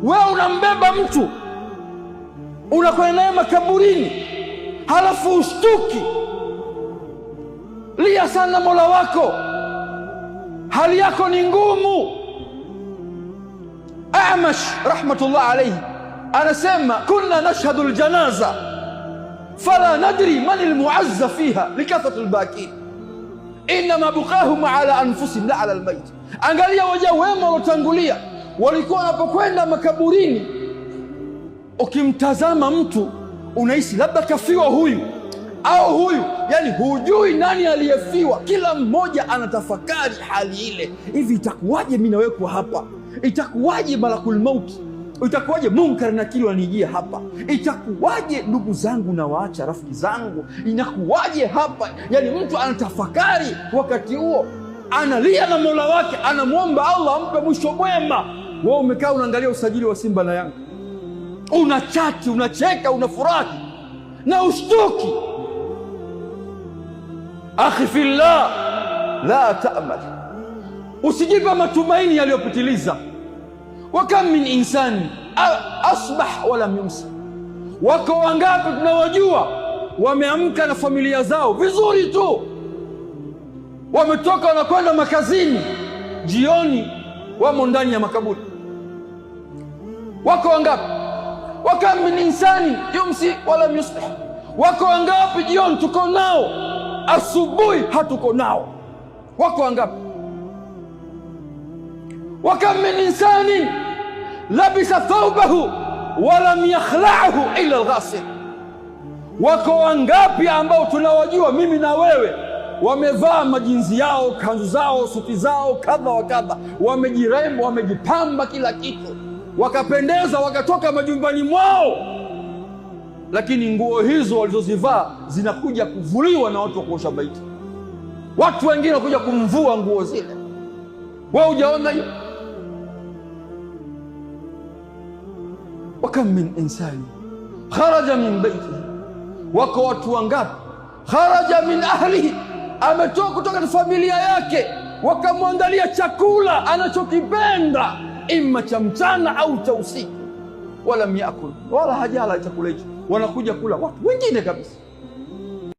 Wewe unambeba mtu unakwenda naye makaburini, halafu ushtuki. Lia sana Mola wako, hali yako ni ngumu. Amash rahmatullah alayhi anasema, kunna nashhadu ljanaza fala nadri man almuazza fiha likathrati lbakin inama bukahum ala anfusihim la ala almayit. Angalia waja wema waliotangulia walikuwa wanapokwenda makaburini, ukimtazama mtu unahisi labda kafiwa huyu au huyu, yani hujui nani aliyefiwa. Kila mmoja anatafakari hali ile, hivi itakuwaje mimi nawekwa hapa? Itakuwaje malakul mauti? Itakuwaje munkar nakiri wanijia hapa? Itakuwaje ndugu zangu na waacha rafiki zangu? Inakuwaje hapa? Yani mtu anatafakari wakati huo, analia na Mola wake, anamwomba Allah ampe mwisho mwema. Wewe umekaa unaangalia usajili wa Simba na Yanga, unachati, unacheka, unafurahi na ushtuki. Akhi fillah, la ta'mal, usijipe matumaini yaliyopitiliza. Wa kam min insani asbah walam yumsi, wako wangapi tunawajua wameamka na familia zao vizuri tu, wametoka wanakwenda makazini, jioni wamo ndani ya makaburi. Wako wangapi? Wa kam min insani yumsi walam yusbih, wako wangapi jioni tuko nao, asubuhi hatuko nao? Wako wangapi? Wa kam min insani labisa thawbahu walam yakhla'hu illa alghasil, wako wangapi ambao tunawajua mimi na wewe, wamevaa majinzi yao, kanzu zao, suti zao, kadha wa kadha, wamejiremba, wamejipamba kila kitu, wakapendeza, wakatoka majumbani mwao, lakini nguo hizo walizozivaa zinakuja kuvuliwa na watu wa kuosha maiti. Watu wengine wanakuja kumvua nguo zile. Wewe hujaona hiyo? Wa kam min insani kharaja min baitihi, wako watu wangapi kharaja min ahlihi, ametoka kutoka familia yake, wakamwandalia chakula anachokipenda, imma cha mchana au cha usiku, walam yakul, wala hajala chakula hicho, wanakuja kula watu wengine kabisa.